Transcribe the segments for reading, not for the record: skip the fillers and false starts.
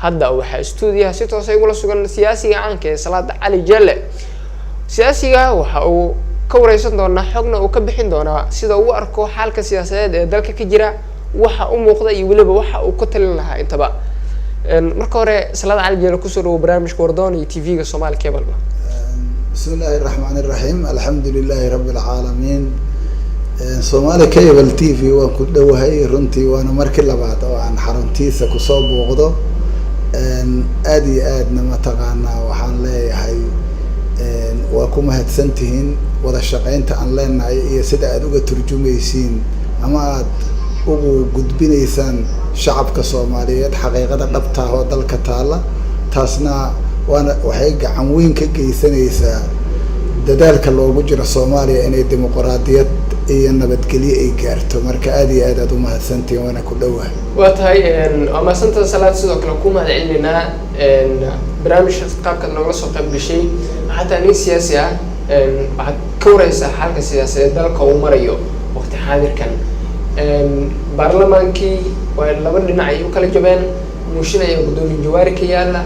Hadda waxaa stuudiyaha si toosa igula sugan siyaasiga caanka ee Salaad Cali Jeelle. Siyaasiga waxa uu ka wareysan doonaa, xogna uu ka bixin doonaa sida uu arko xaalka siyaasadeed ee dalka ka jira, waxa u muuqda iyo weliba waxa uu ku talin lahaa intaba. Marka hore, Salaad Cali Jeelle, kusoo dhawo barnaamijka Wardoon iyo TV-ga Somali Cable. Bismi illaahi raxmaan iraxiim, alxamdu lilaahi rabbi alcaalamiin. Somali Cable TV waan ku dhowahay runtii, waana markii labaad oo aan xaruntiisa kusoo booqdo. Aada iyo aadna mataqaanaa waxaan leeyahay waa ku mahadsantihiin wada shaqeynta aan leenahay iyo sida aada uga turjumaysiin ama aada ugu gudbinaysaan shacabka Soomaaliyeed xaqiiqada dhabta ah oo dalka taala. Taasna waana waxay gacan weyn ka geysanaysaa dadaalka loogu jiro Soomaaliya inay dimuqraadiyad iyo nabadgelyo ay gaarto. Marka aada iyo aad aad umahadsantihiin, waana ku dhowahay. Waa tahay, waa mahadsantaha Salaad. Sidoo kale ku mahad celinaynaa barnaamijka qaabkaad noogala soo qayb gashay. Xataa nin siyaasi ah waxaad ka wareysaa xaalka siyaasadeed dalka uu marayo waqti xaadirkan. Baarlamaankii waa laba dhinac ay u kala jabeen, muushin ayaa guddoomiye Jawaari ka yaala.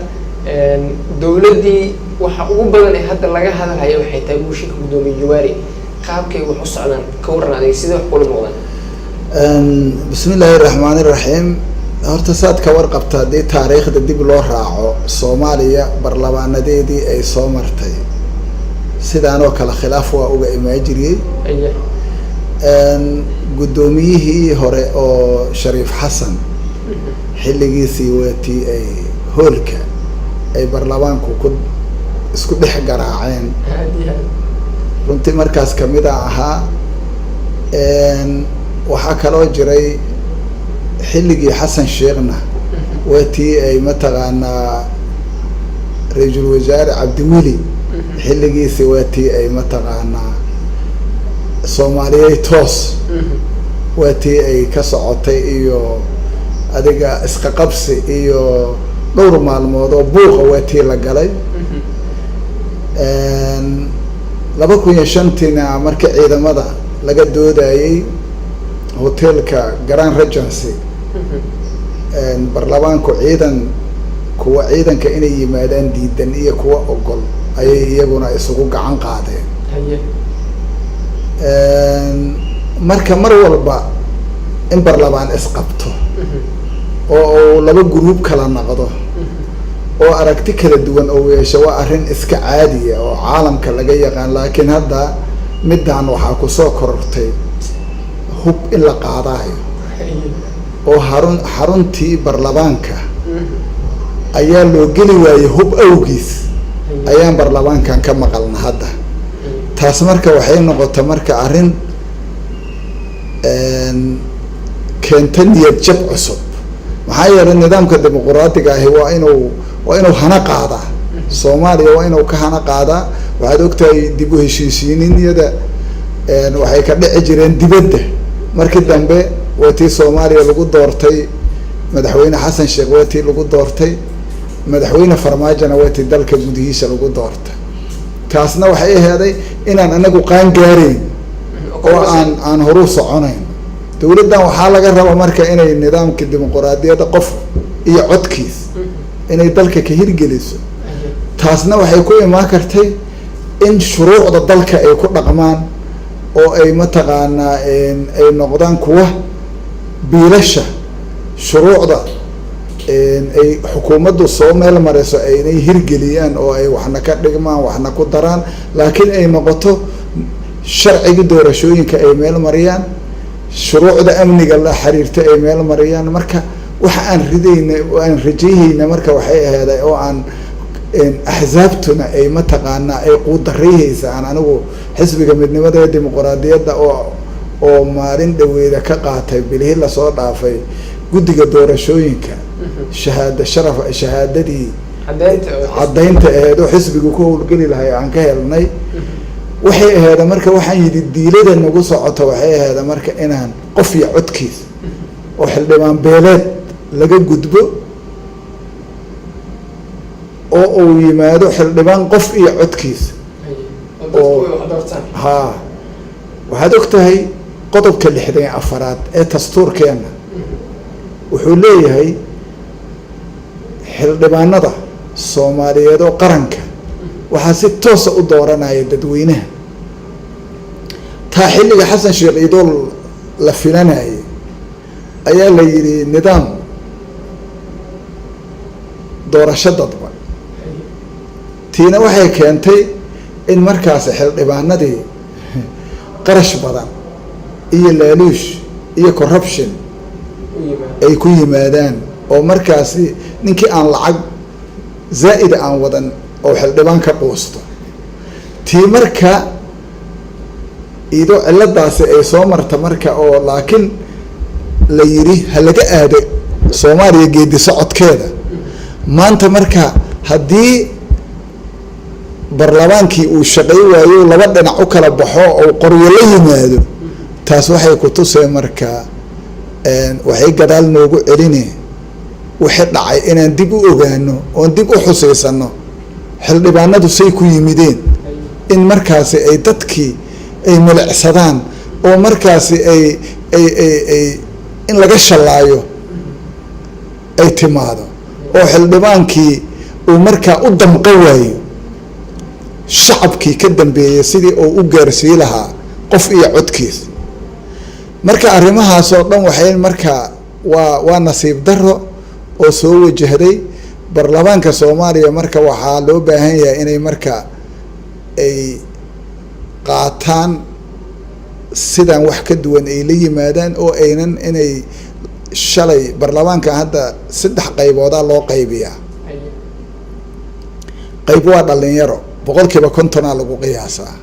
Dowladdii waxa ugu badan ee hadda laga hadalhaya waxay tahay muushinka guddoomiye Jawaari. Qaabkay wax u socdaan ka warran adiga, sidee wax kula muuqdaan? Bismi illaahi raxmaan iraxiim. Horta saad ka warqabta, haddii taariikhda dib loo raaco, Soomaaliya barlamaanadeedii ay soo martay sidaan oo kale khilaaf waa uga imaan jiriyey. Guddoomiyihii hore oo Shariif Xasan xilligiisii waatii ay hoolka ay baarlamaanku ku isku dhex garaaceen. Aad iyo aad. Runtii markaas kamid a ahaa. Waxaa kaloo jiray xilligii Xasan Sheekhna, waa tii ay mataqaanaa ra-iisul wasaare Cabdiweli xilligiisi, waa tii ay mataqaanaa Soomaaliyey toos, waa tii ay ka socotay iyo adiga iska qabsi iyo dhowr maalmood oo buuqa waa tii la galay. 2005-tiina markii ciidamada laga doodayey hotelka Grand Regency, baarlamaanku ciidan, kuwa ciidanka inay yimaadaan diidan iyo kuwa ogol ayay iyaguna isugu gacan qaadeen. Marka mar walba in baarlamaan isqabto oo uu laba group kala noqdo oo aragti kala duwan oo yeesho waa arrin iska caadiya oo caalamka laga yaqaan. Laakiin hadda middan waxaa kusoo korortay hub in la qaadaayo oo xaruntii baarlamaanka ayaa loo geli waayey hub awgiis ayaan baarlamaankan ka maqalna hadda. Taas marka waxay noqota marka arrin keenta niyad jab cusub, maxaa yeelay nidaamka dimuqraadiga ahi waa inuu hana qaadaa. Soomaaliya waa inuu ka hana qaadaa. Waxaad ogtahay dib u heshiisiiniyada waxay ka dhici jireen dibadda. Markii dambe waa tii Soomaaliya lagu doortay madaxweyne Xasan Sheekh, waa tii lagu doortay madaxweyne Farmaajona, waa tii dalka gudihiisa lagu doortay. Taasna waxay aheeday inaan anagu qaan gaarayn oo aan horu soconayn. Dowladdan waxaa laga raba marka inay nidaamka dimuqraadiyadda qof iyo codkiis inay dalka ka hirgeliso. Taasna waxay ku imaan kartay in shuruucda dalka ay ku dhaqmaan oo ay mataqaanaa ay noqdaan kuwa biilasha shuruucda ay xukuumaddu soo meel mariso aynay hirgeliyaan oo ay waxna ka dhigmaan, waxna ku daraan, laakiin ay noqoto sharcigii doorashooyinka ay meel mariyaan, shuruucda amniga la xiriirta ay meel mariyaan. Marka waxa aan ridayna, aan rajayhayna marka waxay aheeday oo aan axsaabtuna ay mataqaanaa ay quudarayhaysa aan anigu xisbiga Midnimada ee Dimuqraadiyadda oo maalin dhaweeda ka qaatay bilihii lasoo dhaafay guddiga doorashooyinka shahaada sharaf, shahaadadii caddaynta aheed oo xisbigu ku howlgeli lahay aan ka helnay, waxay aheeda marka waxaan yidhi diilada nagu socoto waxay aheeda marka inaan qof iyo codkiis oo xildhibaan beeleed laga gudbo oo uu yimaado xildhibaan qof iyo codkiisa. Oo haa, waxaad og tahay qodobka 64aad ee dastuurkeena wuxuu leeyahay Xildhibaanada Soomaaliyeed oo qaranka waxaa si toosa u dooranaya dadweynaha. Taa xilliga Xasan Sheekh idool la filanayay ayaa la yidhi nidaam doorasho dadban. Tiina waxay keentay in markaasi xildhibaanadii qarash badan iyo laaluush iyo corruption ay ku yimaadaan, oo markaasi ninkii aan lacag zaa'ida aan wadan oo xildhibaan ka quusto. Tii marka idoo ciladaasi ay soo marta marka, oo laakiin la yidhi ha laga aado Soomaaliya geedi socodkeeda maanta. Marka haddii barlamaankii uu shaqay waayo, laba dhinac u kala baxo oo qoryo la yimaado, taas waxay ku tusee marka, waxay gadaal noogu celine wixii dhacay inaan dib u ogaano oon dib u xusiisano xildhibaanadu say ku yimideen, in markaasi ay dadkii ay milicsadaan oo markaasi ay in laga shallaayo ay timaado, oo xildhibaankii uu markaa u damqa waayo shacabkii ka dambeeyay sidii uu u gaarsii lahaa qof iyo codkiis. Marka arrimahaas oo dhan waxay marka waa nasiib daro oo soo wajahday baarlamaanka Soomaaliya. Marka waxaa loo baahan yahay inay marka ay qaataan sidaan wax ka duwan ay la yimaadaan, oo aynan inay shalay baarlamaanka hadda saddex qayboodaa loo qaybiyaa. Qayb waa dhalinyaro, 50%-aa lagu qiyaasaa.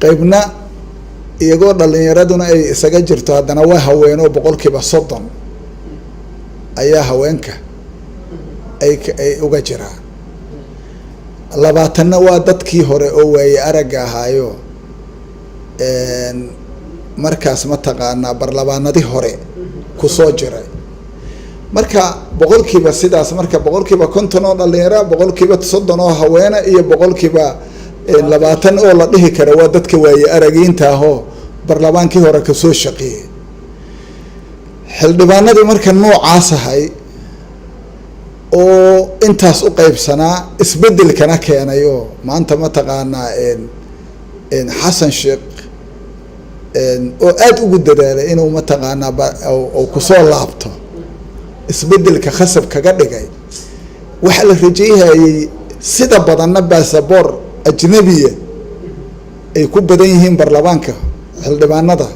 Qaybna iyagoo dhalinyaraduna ay isaga jirto, haddana waa haweenoo, 30% ayaa haweenka ay uga jiraan. 20-na waa dadkii hore oo waaye aragga ahaayo, markaas mataqaanaa barlamaanadii hore kusoo jiray. Marka boqolkiiba sidaas, marka 50% oo dhalinyara, 30% oo haweena iyo 20% oo la dhihi kara waa dadka waaye aragiinta ahoo barlamaankii hore kasoo shaqeeyey. Xildhibaanadii marka noocaas ahay oo intaas u qeybsanaa isbedelkana keenay, oo maanta mataqaanaa Xasan Sheekh oo aada ugu dadaalay inuu mataqaanaa oo kusoo laabto, isbedelka khasab kaga dhigay, waxaa la rajeyhayay sida badanna basaboor ajnabiya ay ku badan yihiin baarlamaanka, xildhibaanada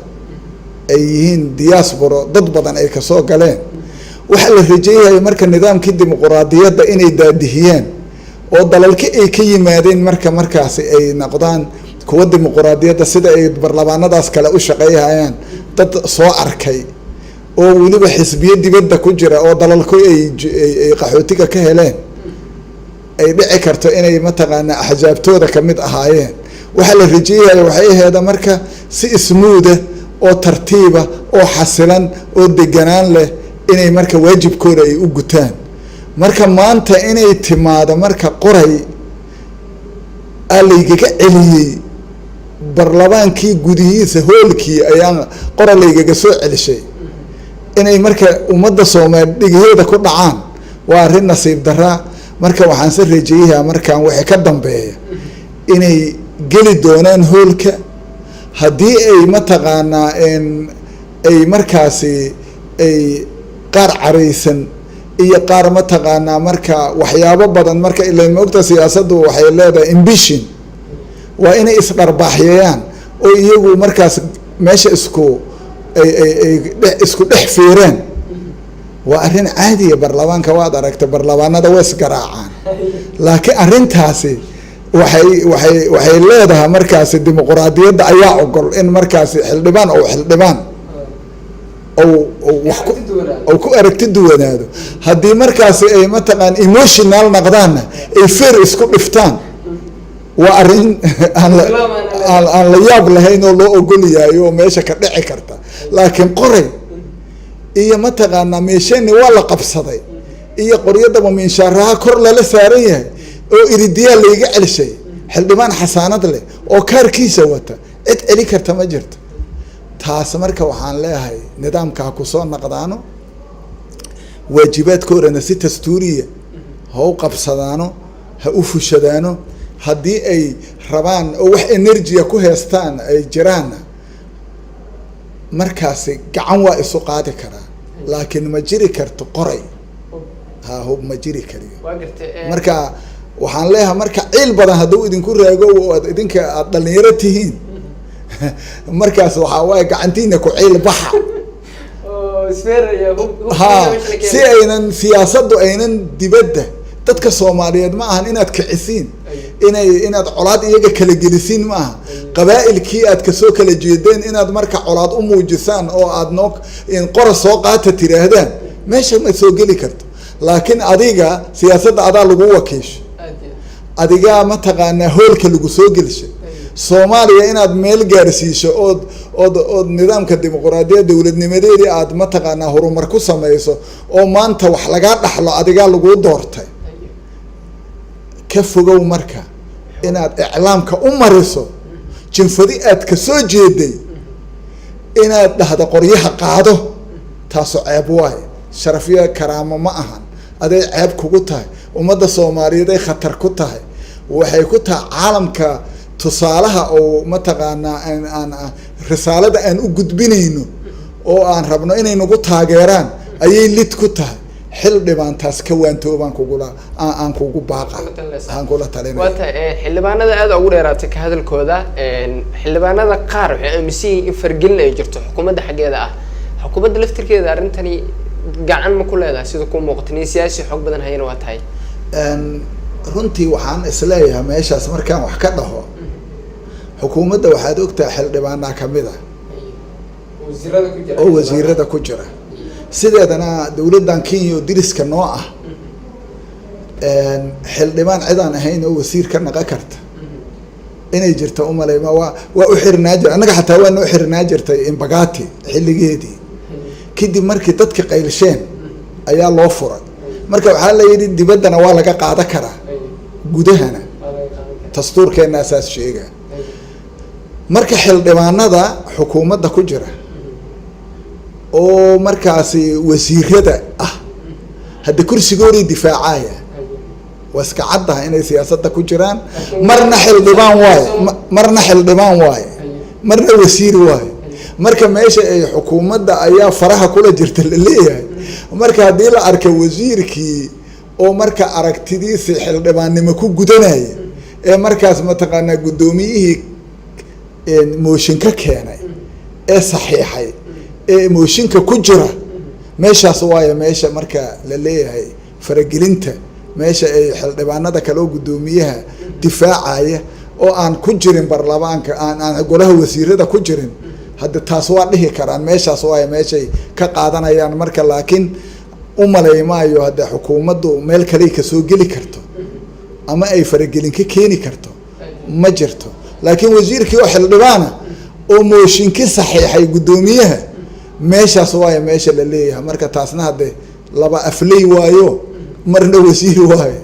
ay yihiin diaspora, dad badan ay kasoo galeen. Waxaa la rajeyhayay marka nidaamkii dimuquraadiyadda inay daadihiyaan oo dalalki ay ka yimaadeen marka markaasi ay noqdaan kuwa dimuquraadiyadda sida ay baarlamaanadaas kale u shaqeyhayaan dad soo arkay, oo weliba xisbiyo dibadda ku jira oo dalalku ay qaxootiga ka heleen ay dhici karto inay mataqaanaa axsaabtooda kamid ahaayeen. Waxaa la rajeyhaya waxay aheeda marka si ismuuda oo tartiiba oo xasilan oo deganaan leh inay marka waajibkooda ay u gutaan. Marka maanta inay timaado marka qoray aa laygaga celiyey barlamaankii gudihiisa, hoolkii ayaan qora laygaga soo celishay, inay marka ummadda Soomaali dhigaheeda ku dhacaan waa arrin nasiib daraa. Marka waxaan se rajeeyahaa markaan wixii ka dambeeya inay geli doonaan hoolka haddii ay mataqaanaa ay markaasi ay qaar caraysan iyo qaar mataqaanaa marka waxyaabo badan. Marka ilan maogta siyaasaddu waxay leedahay ambition, waa inay isdharbaaxyeeyaan oo iyagu markaas meesha isku ay isku dhex fiireen. Waa arrin caadiya baarlamaanka, waad aragtay baarlamaanada way isgaraacaan, laakiin arrintaasi waxay leedahay markaasi dimuquraadiyadda ayaa ogol in markaasi xildhibaan ou xildhibaan ou wax ku ou ku aragti duwanaado. Haddii markaasi ay mataqaan emotional noqdaanna, ay feer isku dhiftaan, waa arrin aan la yaab lahayn oo loo ogol yahay oo meesha ka dhici karta. Laakiin qoray iyo mataqaanaa meeshani waa la qabsaday iyo qoryadaba minshaaraha kor lala saaran yahay oo iridiyaa layga celshay xildhibaan xasaanad leh oo kaarkiisa wata, cid celi karta ma jirto. Taas marka waxaan leeyahay nidaamka ha kusoo naqdaano. Waajibaadkoodana si dastuuriya ha u qabsadaano, ha u fushadaano. Haddii ay rabaan oo wax energya ku heestaan ay jiraanna, markaasi gacan waa isu qaadi karaa, laakiin ma jiri karto qoray, ha hub ma jiri kariyo. Waa gartay. Marka waxaan leeyahay, marka ciil badan hadduu idinku raago oo aad idinka aada dhalinyaro tihiin, markaas waxaa waaye gacantiina ku ciil baxa. Oo isbeer iyo ha meesha la si keenay. Aynan siyaasaddu aynan dibadda dadka Soomaaliyeed ma ahan inaad kicisiin, inaad colaad iyaga kala gelisiin ma aha. Qabaa'ilkii aad kasoo kala jeedeen inaad marka colaad u muujisaan oo aad noo in qora soo qaata tiraahdaan, meesha ma soo geli karto. Laakiin adiga siyaasadda adaa lagu wakiisho, Aad iyo adigaa mataqaanaa hoolka lagu soo gelishay. Soomaaliya inaad meel gaarsiisho ood nidaamka dimuqraadiyad dowladnimadeedii aad mataqaanaa horumar ku samayso oo maanta wax lagaa dhaxlo, adigaa laguu doortay. Ka fogow marka inaad iclaamka u mariso jinfadi aad kasoo jeeday inaad dhahdo qoryaha qaado. Taasu ceeb waaye, sharafyo karaamo ma ahan. Aday ceeb kugu tahay, ummadda Soomaaliyeed ay khatar ku tahay, waxay ku tahay caalamka tusaalaha oo mataqaanaa aan risaalada aan u gudbinayno oo aan rabno inay nagu taageeraan ayay lid ku tahay. Xil dhibaan taas ka waantoobaan kugula aan kugu baaqa Kula talinaysaa. Aan kula talinaya. Waa tahay. Xildhibaanada aada ugu dheeraatay ka hadalkooda. Xildhibaanada qaar waxay aaminsan yihiin in fargelin ay jirto xukuumadda xaggeeda ah. Xukuumadda laftirkeeda arrintani gacan ma ku leedahay, sida kuu muuqata? Nin siyaasi xoog badan hayana waa tahay. Runtii waxaan isleeyahay meeshaas markaan wax ka dhaho, xukuumadda waxaad ogtahay xildhibaanaa kamid ah wasiirada ku jira oo wasiirada ku jira. Sideedana dowladdan Kenya oo diriska noo ah, xildhibaan cidaan ahayn oo wasiir ka naqon karta inay jirta umaleyma. Waa u xirnaa jir, annaga xataa waa noo xirnaa jirtay Imbagati xilligeedii. Kadib markii dadka qaylsheen ayaa loo furay. Marka waxaa la yidhi dibaddana waa laga qaada karaa, gudahana dastuurkeena asaas sheega. Marka xildhibaanada xukuumadda ku jira oo markaasi wasiirada ah hadda kursigooday difaacaya, waa iska caddaha inay siyaasadda ku jiraan. Marna xildhibaan waaye, marna xildhibaan waaye, marna wasiir waaye. Marka meesha ay xukuumadda ayaa faraha kula jirta la leeyahay, marka haddii la arka wasiirkii oo marka aragtidiisi xildhibaannimo ku gudanaya ee markaas mataqaanaa guddoomiyihii mooshin ka keenay ee saxiixay ee mooshinka ku jira meeshaas, waayo meesha marka la leeyahay faragelinta, meesha ay xildhibaanada kale oo guddoomiyaha difaacaya oo aan ku jirin baarlamaanka, aan golaha wasiirada ku jirin, hadda taas waa dhihi karaan meeshaas waayo meeshay ka qaadanayaan. Marka laakiin u malay maayo hadda xukuumaddu meel kaley kasoo geli karto ama ay faragelin ka keeni karto, ma jirto. Laakiin wasiirkii oo xildhibaana oo mooshinki saxiixay guddoomiyaha, meeshaas waayo meesha la leeyahay. Marka taasna hadde laba afley waayo, marna wasiir waayo,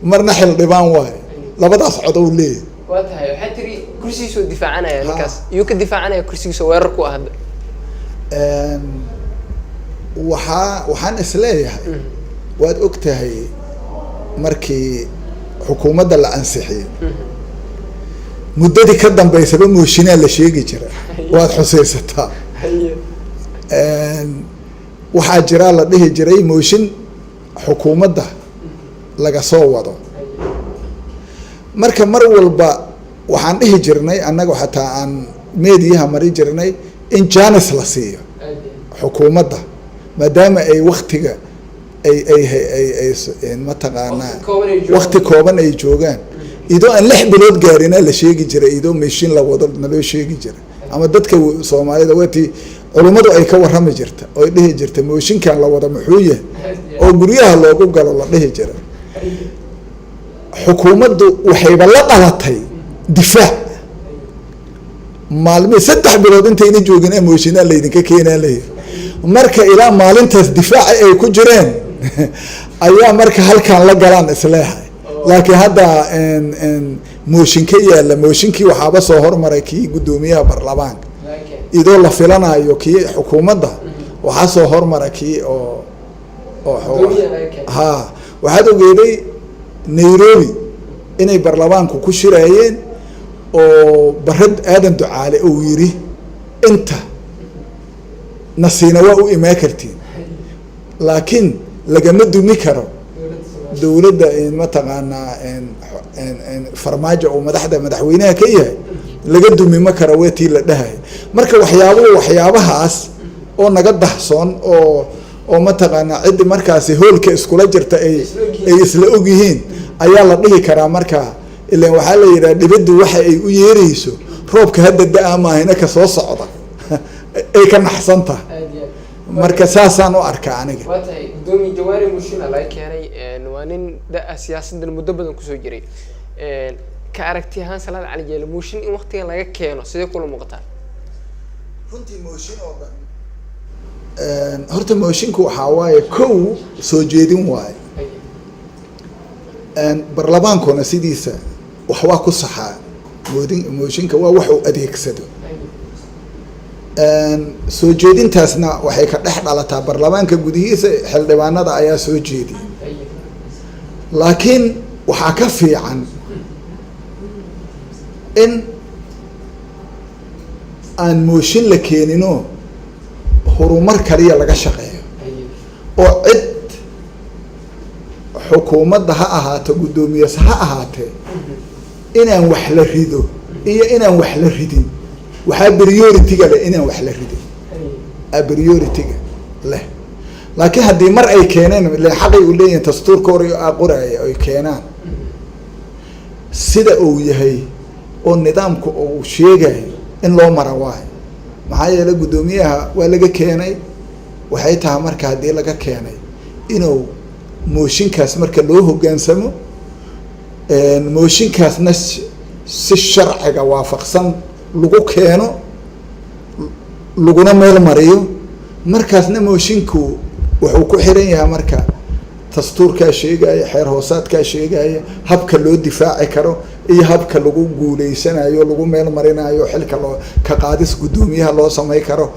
marna xildhibaan waayo, labadaas cod ou leeyahay. Waa tahay. Waxaa tiri kursigiisoo difaacanaya ninkaas, iyuu ka difaacanaya kursigiisa weerar ku ah hadda? Waxaan isleeyahay, waad og tahay markii xukuumadda la ansixiyey muddadii ka dambeysaba mooshinaa la sheegi jira, waad xusaysataa. Waxaa jiraa la dhihi jiray mooshin xukuumadda laga soo wado. Marka mar walba waxaan dhihi jirnay annaga, xataa aan meediyaha mari jirnay, in chance la siiyo xukuumadda maadaama ay waktiga ay mataqaanaa wakti kooban ay joogaan. Idoo aan 6 bilood gaarina la sheegi jiray idoo meshin la wado naloo sheegi jiray, ama dadka Soomaalida watii culummadu ay ka warrami jirta oy dhihi jirta mooshinkan la wado muxuu yahay oo guryaha loogu galo la dhihi jiray. Xukuumaddu waxayba la dhalatay difaac maalmihii 3 bilood intayna joogin ee mooshinaa laydinka keenaa leeyahay. Marka ilaa maalintaas difaaca ay ku jireen ayaa marka halkan la galaan isleehay. Laakiin hadda mooshin ka yaala, mooshinkii waxaaba soo hormaray kii guddoomiyaha baarlamaanka, idoo la filanayo kii xukuumadda waxaa soo hormara kii oo Oo ha, waxaad ogeeday Nairobi inay baarlamaanku ku shiraayeen oo Barad Aadan Ducaale uu yiri, "Inta nasiina waa u imaan kartiin, laakiin lagama dumi karo dowladda mataqaanaa Farmaajo oo madaxda madaxweynaha ka yahay, laga dumi ma karo." Wetii la dhahay. Marka waxyaabuhu, waxyaabahaas oo naga dahsoon oo mataqaanaa ciddi markaasi hoolka iskula jirta ay isla og yihiin ayaa la dhihi karaa. Marka ilan waxaa la yidhaha, dhibaddu waxa ay u yeerayso roobka hadda da-a maahina, ka soo socda ay ka naxsan tahay. Marka saasaan u arkaa aniga. Waa tahay. Gudoomiye Jawaari mushina laga keenay, waa nin da- siyaasaddan muddo badan kusoo jiray. Ka aragti ahaan, Salaad Cali Jeele muushin in waktigan laga keeno sidee kula muuqataa? Runtii mooshin oo dhan, horta moshinku waxaa waaye kow soo jeedin waaye. Barlamaankuna sidiisa wax waa ku saxaa. Moodin mooshinka waa wax uu adeegsado. Soo jeedintaasna waxay ka dhex dhalataa baarlamaanka gudihiisa, xildhibaanada ayaa soo jeediya. Laakiin waxaa ka fiican in aan mooshin la keeninoo horumar kaliya laga shaqeeyo, oo cid xukuumadda ha ahaato, guddoomiyes ha ahaatee, inaan wax la rido iyo inaan wax la ridin, waxaa priority-ga leh inaan wax la ridin a priority-ga leh. Laakiin haddii mar ay keeneen, ilen xaqay u leeyihin, dastuurka hor a qoraaya ay keenaan, sida uu yahay oo nidaamka uu sheegayo in loo mara waayo. Maxaa yeelay, guddoomiyaha waa laga keenay. Waxay tahay marka haddii laga keenay inuu mooshinkaas marka loo hoggaansamo, mooshinkaasna si sharciga waafaqsan lagu keeno, laguna meel mariyo. Markaasna moshinku wuxuu ku xiran yahay marka dastuurkaa sheegaya, xeer hoosaadkaa sheegaya habka loo difaaci karo iyo habka lagu guuleysanayo, lagu meel marinayo, xilka loo ka qaadis guddoomiyaha loo samay karo.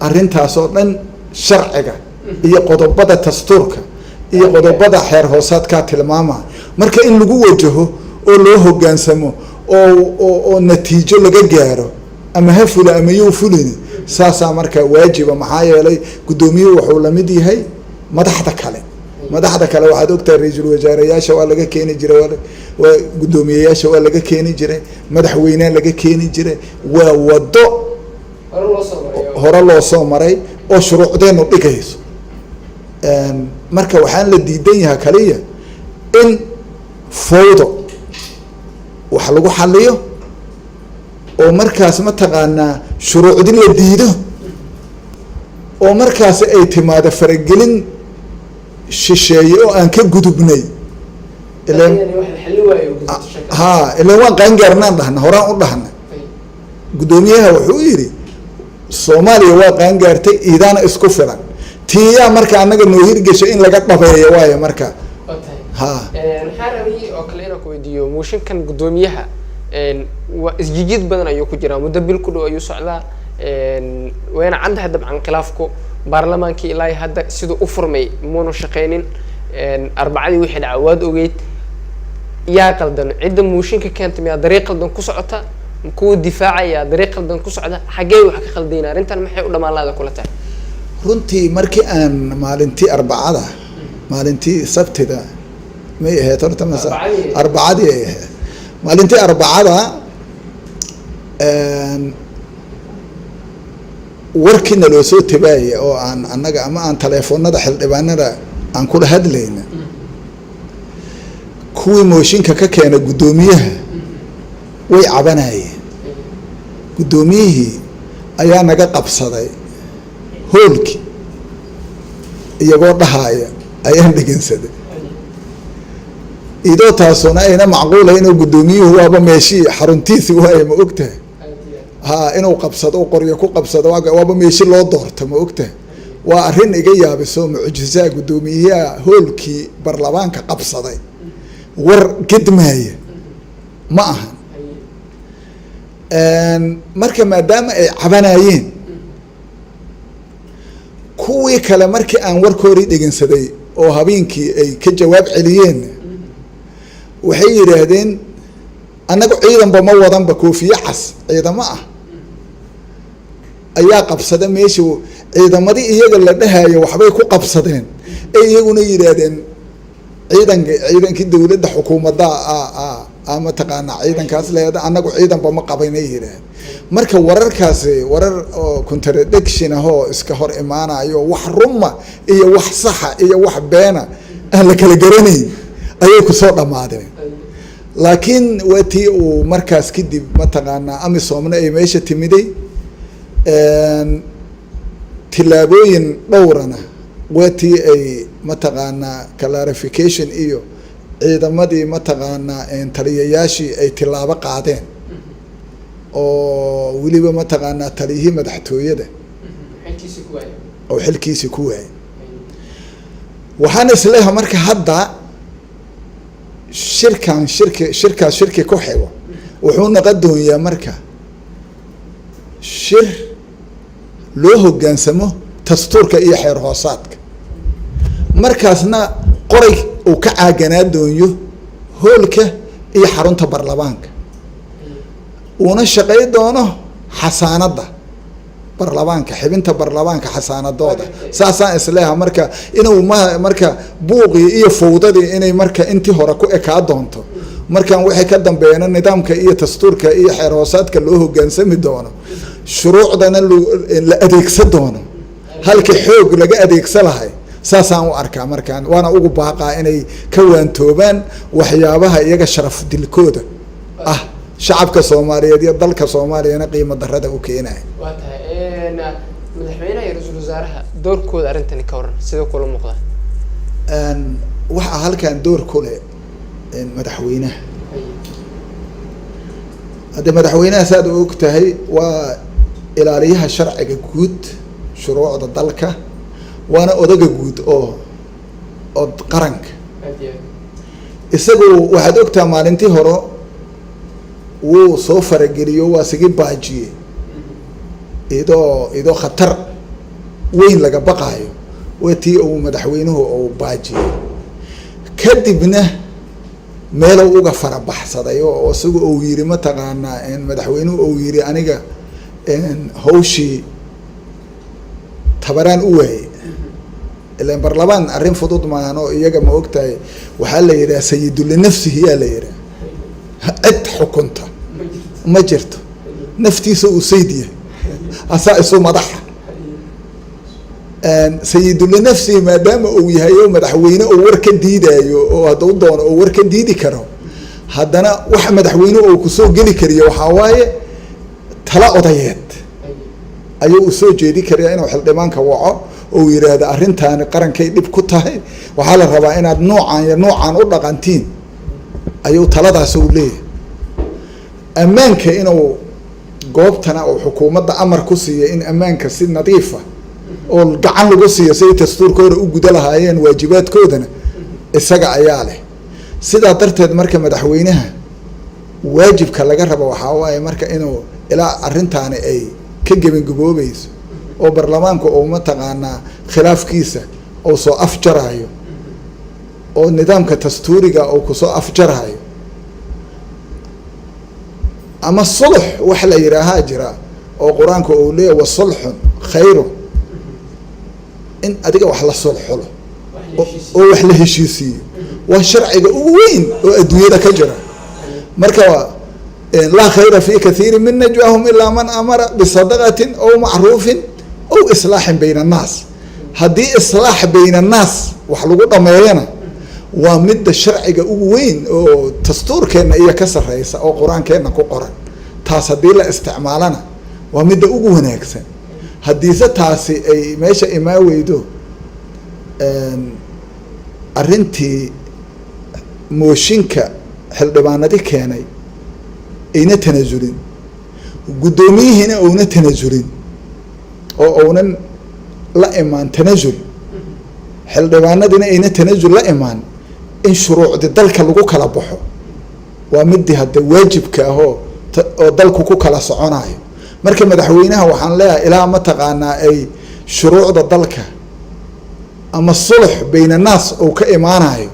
Arrintaas oo dhan sharciga iyo qodobada dastuurka iyo qodobada xeer hoosaadkaa tilmaama. Marka in lagu wajaho oo loo hoggaansamo oo natiijo laga gaaro, ama ha fula ama yuu fulini, saasaa marka waajiba. Maxaa yeelay, guddoomiyuhu wuxuu lamid yahay madaxda kale. Madaxda kale waxaad ogtahay, ra-iisul wasaareyaasha waa laga keeni jiray, waa guddoomiyeyaasha waa laga keeni jiray, madaxweynea laga keeni jiray. Waa wado hore loo soo maray oo shuruucdeenu dhigayso. Marka waxaan la diidan yahay kaliya in fawdo wax lagu xaliyo oo markaas mataqaanaa shuruucdi la diido, oo markaasi ay timaado faragelin shisheeye oo aan ka gudubnay. Ilan ha, ilan waan qaangaarnaan dhahna, horaan u dhahna. Guddoomiyaha wuxuu yidhi, "Soomaaliya waa qaangaartay, iidaana isku filan." Tiiyaa marka annaga noo hirgeshay in laga dhabeeyo waayo marka ha. Maxaa rabay oo kale inaan ku weydiiyo, mooshinkan guddoomiyaha waa isjijid badan ayuu ku jiraa, muddo bil ku dhow ayuu socdaa, wayna caddahay dabcan khilaafku. Baarlamaankii ilaa hadda siduu u furmay muunu shaqeynin. Arbacadii wixii dhaca waad ogeyd. Yaa qaldan? Cidda mooshinka keenta miyaa dariiq qaldan ku socota? Kuwa difaacaya dariiq qaldan ku socda? Xaggee wax ka khaldayna? Arrintan maxay u dhamaan laada kula tahay? Runtii markii aan maalintii Arbacada, maalintii Sabtida may ahayd horta mase Arbacadii ay ahayd, maalintii Arbacada warkiina loo soo tabaaya oo aan annaga ama aan taleefoonada xildhibaanada aan kula hadlayna, kuwii mooshinka ka keena guddoomiyaha way cabanayeen. Guddoomiyihii ayaa naga qabsaday hoolki iyagoo dhahaaya ayaan dhegeysaday, idoo taasuna ayna macquula inuu guddoomiyuhu waaba meeshii xaruntiisi waaya, ma ogtahay? Ha, inuu qabsado, qoryo ku qabsado, waaba meeshi loo doorto, ma ogtahay? Waa arrin iga yaabiso, mucjisaa. Guddoomiyaha hoolkii baarlamaanka qabsaday war gedmaaya ma ahan. Marka maadaama ay cabanayeen kuwii kale, markii aan warkoodii dhegeysaday oo habeenkii ay ka jawaab celiyeen, waxay yidhaahdeen annagu ciidanba ma wadanba, koofiye cas ciidamo ah ayaa qabsada meesha. Ciidamadii iyaga la dhahayo waxbay ku qabsadeen, ee iyaguna yidhaahdeen ciidanka, ciidankii dowladda xukuumadda a mataqaanaa ciidankaas leeda, annagu ciidanba ma qabanay yidhaahdeen. Marka wararkaasi warar oo contradiction ah oo iska hor imaanayo, wax ruma iyo wax saxa iyo wax beena aan la kala garanayn ayay kusoo dhammaadeen. Laakiin waa tii uu markaas kadib mataqaanaa AMISOMna ay meesha timiday, tillaabooyin dhowrana waa tii ay mataqaanaa clarification iyo ciidamadii mataqaanaa taliyayaashii ay tillaabo qaadeen, oo weliba mataqaanaa taliyihii madaxtooyada oo xilkiisi ku waayay. Waxaan isleeyahay marka hadda shirkan, shirki shirkaas shirki ku xigo wuxuu noqon doonyaa marka shir loo hoggaansamo dastuurka iyo xeer hoosaadka, markaasna qoray uu ka caaganaa doonyo hoolka iyo xarunta baarlamaanka, uuna shaqay doono xasaanadda baarlamaanka, xibinta baarlamaanka xasaanadooda. Saasaan isleeha marka inuu ma marka buuqii iyo fawdadii inay marka intii hore ku ekaa doonto, markaan wixii ka dambeeyana nidaamka iyo dastuurka iyo xeer hoosaadka loo hoggaansami doono, shuruucdana la adeegsan doono halkii xoog laga adeegsan lahay. Saasaan u arkaa markaan, waana ugu baaqaa inay ka waantoobaan waxyaabaha iyaga sharaf dilkooda ah, shacabka Soomaaliyeed iyo dalka Soomaaliyana qiimo darada u keenaya. Waa tahay. Madaxweynaha iyo ra-iisul wasaaraha doorkooda arrintani ka waran, sidee kula muuqda? Waxaa halkan door ku leh madaxweynaha. Hadde madaxweynaha saad u og tahay waa ilaaliyaha sharciga guud, shuruucda dalka, waana odaga guud oo qaranka. Isagu waxaad ogtaha maalintii hore wuu soo farageliyo, waa sigi baajiyey idoo khatar weyn laga baqaayo, waa tii uu madaxweynuhu uu baajiyey. Kadibna meelow uga farabaxsaday oo isaga uu yiri mataqaanaa madaxweynuhu uu yiri aniga hawshii tabaraan u waayey. Ilan barlamaan arrin fudud maahan oo iyaga ma ogtahay, waxaa la yidhaha sayidu linafsihi yaa la yidhaha, cid xukunta ma jirto, naftiisa uu sayd yahay, asaa isu madaxa sayidu linafsihi. Maadaama uu yahay oo madaxweyne uu war ka diidayo, oo hadduu doono uu war ka diidi karo, haddana waxa madaxweyne uu kusoo geli kariyo waxaa waaye tala odayeed ayuu usoo jeedi karayaa, inuu xildhibaanka waco oo yidhaahdo arrintaani qarankay dhib ku tahay, waxaa la rabaa inaad nuucan iyo nuucan u dhaqantiin, ayuu taladaas uu leeyahay. Ammaanka inuu goobtana uu xukuumadda amar ku siiya in ammaanka si nadiifa oo gacan lagu siiyo siday dastuurkooda u guda lahaayeen waajibaadkoodana isaga ayaa leh. Sidaa darteed marka madaxweynaha waajibka laga rabo waxaa waaye marka inuu ilaa arrintaani ay ka gebangaboobayso oo baarlamaanka uu mataqaanaa khilaafkiisa uu soo afjaraayo oo nidaamka dastuuriga uu kusoo afjaraayo, ama sulx wax la yidhaahaa jira oo qur-aanka uu leeyahy wasulxun khayru, in adiga wax la sulxulo oo wax la heshiisiiyo waa sharciga ugu weyn oo adduunyada ka jira. Marka laa khayra fi kathiiri min najwaahum ilaa man amara bisadaqatin aw macruufin aw islaaxin bayna annaas. Haddii islaax bayna annaas wax lagu dhameeyana waa midda sharciga ugu weyn oo dastuurkeenna iyo ka sarreysa oo qur-aankeenna ku qoran. Taas haddii la isticmaalana waa midda ugu wanaagsan. Haddiise taasi ay meesha imaa weydo, arrintii mooshinka xildhibaanadi keenay ayna tanaasulin, guddoomiyihiina uuna tanaasulin oo uunan la imaan tanaasul, xildhibaanadina ayna tanaasul la imaan, in shuruucdi dalka lagu kala baxo waa midii hadde waajibka ah oo dalku ku kala soconayo. Marka madaxweynaha waxaan leeyahay ilaa mataqaanaa ay shuruucda dalka Ama sulux bayna naas uu ka imaanayo,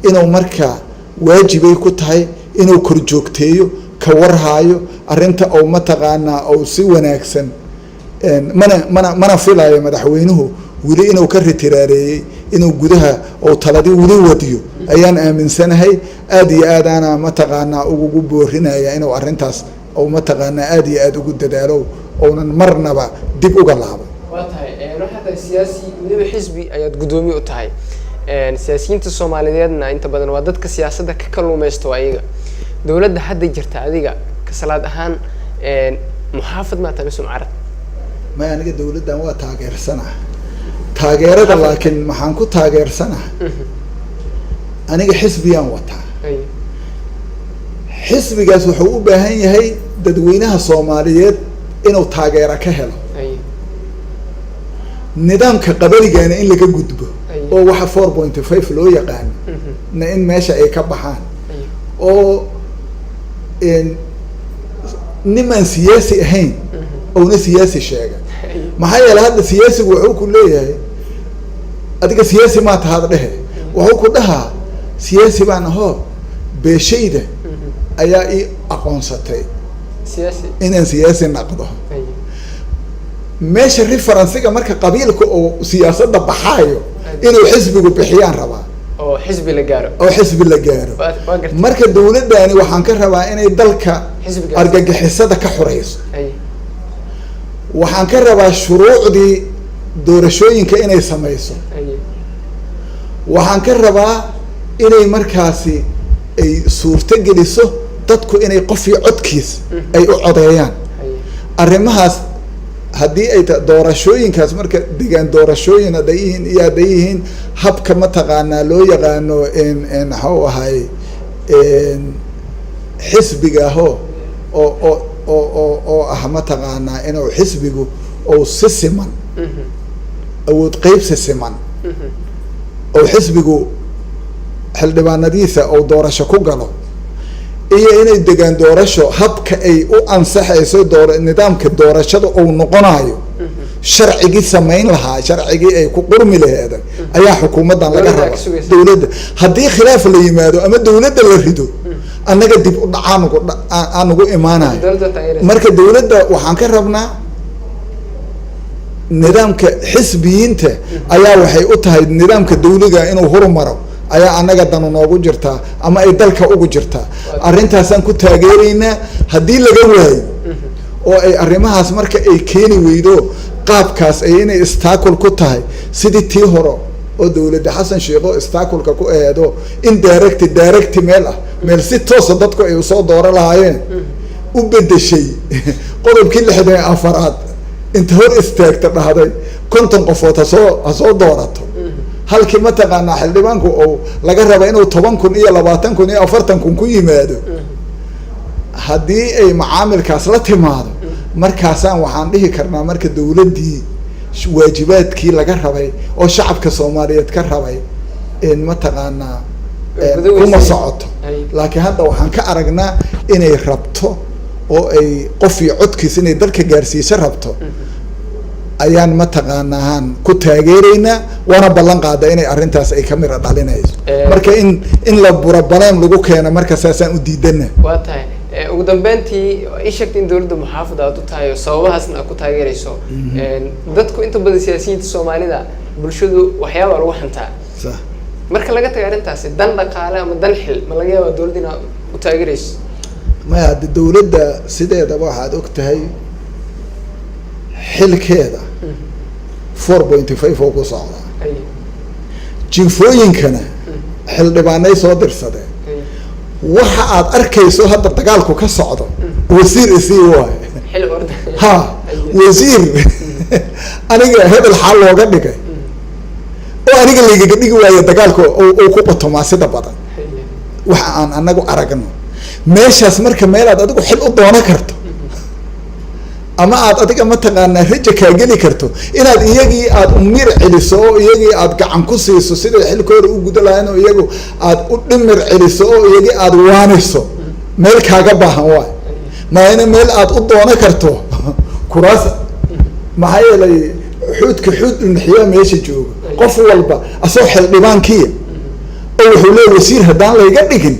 inuu markaa waajibay ku tahay inuu korjoogteeyo, ka warhaayo arrinta, ou mataqaanaa ou si wanaagsan. Mana filayo madaxweynuhu weli inuu ka ritiraareeyey, inuu gudaha ou taladii weli wadiyo ayaan aaminsanahay. Aada iyo aadaana mataqaanaa ugugu boorinaya inuu arrintaas ou mataqaanaa aada iyo aada ugu dadaalo, ounan marnaba dib uga laabo. Waa tahay. Waxaa tahay siyaasi, weliba xisbi ayaad guddoomiye u tahay. Siyaasiyiinta Soomaaliyeedna inta badan waa dadka siyaasadda ka kalluumaysto ayaga. Dowladda hadda jirta, adiga ka Salaad ahaan, muxaafid maa tahay mise mucaarad? Maya, aniga dawladdan waa taageersanah, taageerada, laakiin maxaan ku taageersanah? Aniga xisbiyaan wataa. Xisbigaas wuxuu u baahan yahay dadweynaha Soomaaliyeed inuu taageero ka helo. Nidaamka qabaligana in laga gudbo oo waxa 4.5 loo yaqaano na in meesha ay ka baxaan, oo nimaan siyaasi ahayn ouna siyaasi sheega. Maxaa yeelay, hadda siyaasigu wuxuu ku leeyahay, "Adiga siyaasi maa tahaad?" Dhehe, wuxuu ku dhahaa, "Siyaasi baan ahoo, beeshayda ayaa ii aqoonsatay siyaasi inaan siyaasi naqdo." Meesha reference-iga marka qabiilka oo siyaasadda baxaayo inuu xisbigu bixiyaan rabaa. Oo xisbi la gaaro. Oo xisbi la gaaro. Waa gartay. Marka dawladdani waxaan ka rabaa inay dalka xisbiga argagixisada ka xurayso. Waxaan ka rabaa shuruucdii doorashooyinka inay samayso. Waxaan ka rabaa inay markaasi ay suurto geliso dadku inay qof iyo codkiis ay u codeeyaan. Arrimahaas haddii ay ta doorashooyinkaas, marka degaan doorashooyin hadday yihiin iyo hadday yihiin habka mataqaanaa loo yaqaano n maxuu ahay xisbiga aho oo ah mataqaanaa inuu xisbigu ou si siman awood qeybsi siman oo xisbigu xildhibaanadiisa ou doorasho ku galo, iyo inay degaan doorasho habka ay u ansaxayso door nidaamka doorashada uu noqonayo, sharcigii samayn lahaa, sharcigii ay ku qurmi laheeday ayaa xukuumaddan laga Dowladda rabaa. Ka sugaysa. Dawladda haddii khilaaf la yimaado ama dawladda la rido, annaga dib u dhacaanugu aanugu imaanayo. Dowladda taageeraysa. Marka dawladda waxaan ka rabnaa nidaamka xisbiyiinta ayaa waxay u tahay nidaamka dawliga inuu horumaro ayaa annaga danu noogu jirtaa ama ay dalka ugu jirtaa. Arrintaasaan ku taageeraynaa. Haddii laga waayo oo ay arrimahaas marka ay keeni weydo, qaabkaas ay inay istaakul ku tahay sidii tii hore oo dawladda Xasan Sheekho istaakulka ku aheedo, in direct meel ah, meel si toosa dadku ay usoo dooro lahaayeen u bedeshay, qodobkii 64aad inta hor istaagta dhahday 50 qofood hasoo doorato, halkii mataqaanaa xildhibaanku uu laga raba inuu 10,000 iyo 20,000 iyo 40,000 ku yimaado. Haddii ay macaamilkaas la timaado, markaasaan waxaan dhihi karnaa marka dawladdii waajibaadkii laga rabay oo shacabka Soomaaliyeed ka rabay in mataqaanaa Guda kuma weysay. socoto. Laakiin hadda waxaan ka aragnaa inay rabto oo ay qof iyo codkiis inay dalka gaarsiiso rabto ayaan mataqaanaahaan ku taageeraynaa, waana ballan qaada inay arrintaas ay ka mira dhalinayso. Marka in la burabaleen lagu keeno, marka saasaan u diidana. Waa tahay. Ugu dambeyntii, ii sheegtay in dowladda muxaafad aad u tahay oo sababahaasna aad ku taageerayso. Dadku inta badan, siyaasiyiinta Soomaalida, bulshadu waxyaabaa lagu xantaa. Marka laga taga arrintaasi, dan dhaqaale ama dan xil ma laga yaabaa dowladda inaad u taageerayso? Maya, hadda dawladda sideedaba waxaad og tahay xilkeeda 4.5 oo ku socdaa. Jinfooyinkana xildhibaanay soo dirsadeen. Waxa aad arkayso hadda dagaalku ka socdo, wasiir isii waayo. Xil orda. Ha, wasiir aniga hebel xaal looga dhigay oo aniga laygaga dhigi waayo, dagaalka uu ku qotomaa sida badan. Waxa aan anagu aragno meeshaas, marka meelaad adigu xil u doono karto ama aad adiga mataqaanaa raja kaa geli karto inaad iyagii aad umir celiso oo iyagii aad gacan ku siiso siday xilkooda u guda lahayn, oo iyagu aad u dhimir celiso oo iyagii aad waaniso, meel kaaga baahan waay. Maayna meel aad u doono karto kuraas, maxaa yeelay xuudka xuud unxiyaa meesha joogo. Qof walba asagoo xildhibaankiya oo wuxuu leeya wasiir haddaan layga dhigin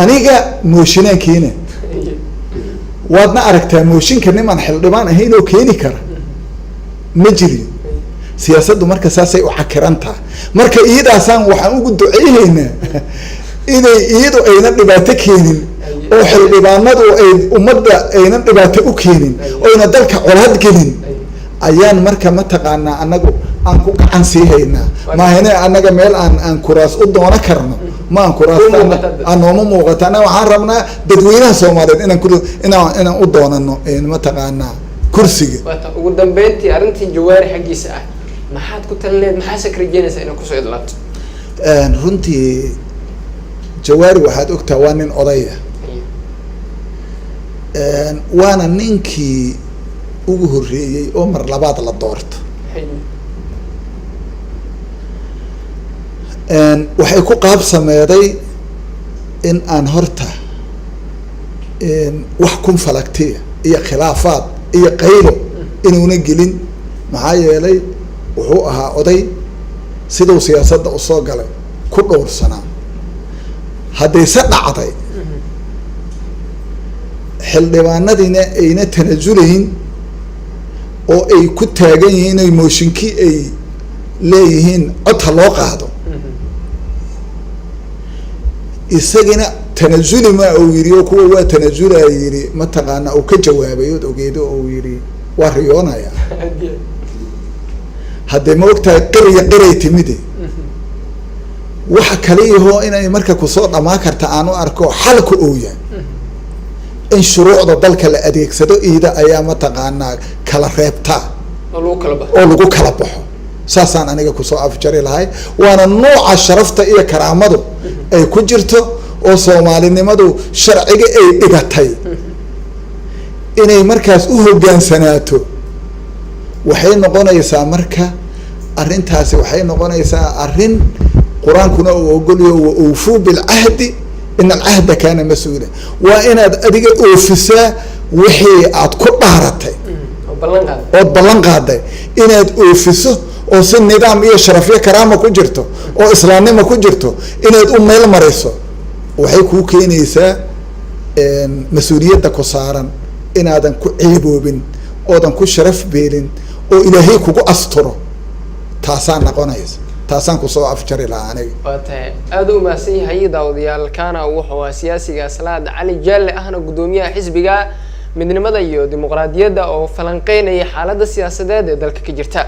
aniga mooshinaan keena. Waadna aragtaa mooshinka nimaan xildhibaan ahayn oo keeni kara ma jirin. Siyaasaddu marka saasay u cakiran taha. Marka iyadaasaan waxaan ugu duceyneynaa inay iyadu ayna dhibaato keenin, oo xildhibaanadu ay ummadda aynan dhibaato u keenin, oyna dalka colaad gelin, ayaan marka mataqaanaa anagu aan ku gacan sii haynaa. Maahane annaga meel aan kuraas u doono karno ma aan kuraasta aan nooma muuqata. Annaga waxaan rabnaa dadweynaha Soomaaliyeed inaan ku inaan u doonano mataqaanaa kursiga. Waata ugu dambeyntii arrintii Jawaari xaggiisa ah, maxaad ku talineed, maxaase ka rajeynaysaa inay kusoo idlaato? Runtii Jawaari waxaad ogtaha waa nin odaya, waana ninkii ugu horreeyey oo mar labaad la doorto. Waxay ku qaabsameeday in aan horta wax kun falagtiya iyo khilaafaad iyo qaylo inuuna gelin, maxaa yeelay wuxuu ahaa oday siduu siyaasadda usoo galay ku dhowrsanaa. Haddayse dhacday xildhibaanadiina ayna tanasulayn oo ay ku taagan yihiin inay mooshinkii ay leeyihiin cod ha loo qaado, isagina tanasuli ma uu yidhi, oo kuwa waa tanasulaa yidhi mataqaana uu ka jawaabay ood ogeedo uu yidhi waa riyoonaya. Haddee ma ogtahay qiriya qiray timide waxa kaliyahoo inay marka kusoo dhamaan karta aan u arko xalka uu yahay in shuruucda dalka la adeegsado, iida ayaa mataqaanaa kala reebtaa oo lagu kala baxo. Saasaan aniga kusoo afjari lahay, waana nooca sharafta iyo karaamadu ay ku jirto oo soomaalinimadu sharciga ay dhigatay inay markaas u hoggaansanaato. Waxay noqonaysaa marka arrintaasi waxay noqonaysaa arrin qur-aankuna uu ogolyaho, wa awfuu bilcahdi ina alcahda kaana mas-uula. Waa inaad adiga oofisaa wixii aad ku dhaaratay ood ballan qaaday, inaad oofiso oo si nidaam iyo sharafyo karaama ku jirto oo islaamnimo ku jirto inaad u meel mariso. Waxay kuu keenaysaa mas-uuliyadda ku saaran inaadan ku ceeboobin oodan ku sharaf beelin oo Ilaahay kugu asturo. Taasaa noqonaysa, taasaan kusoo afjari lahaa aniga. Waa tahay, aada u mahadsan yahay daawadayaal. Kana wuxuu ahaa siyaasiga Salaad Cali Jaalle, ahna guddoomiyaha xisbiga Midnimada iyo Dimuqraadiyadda, oo falanqeynaya xaaladda siyaasadeed ee dalka ka jirta.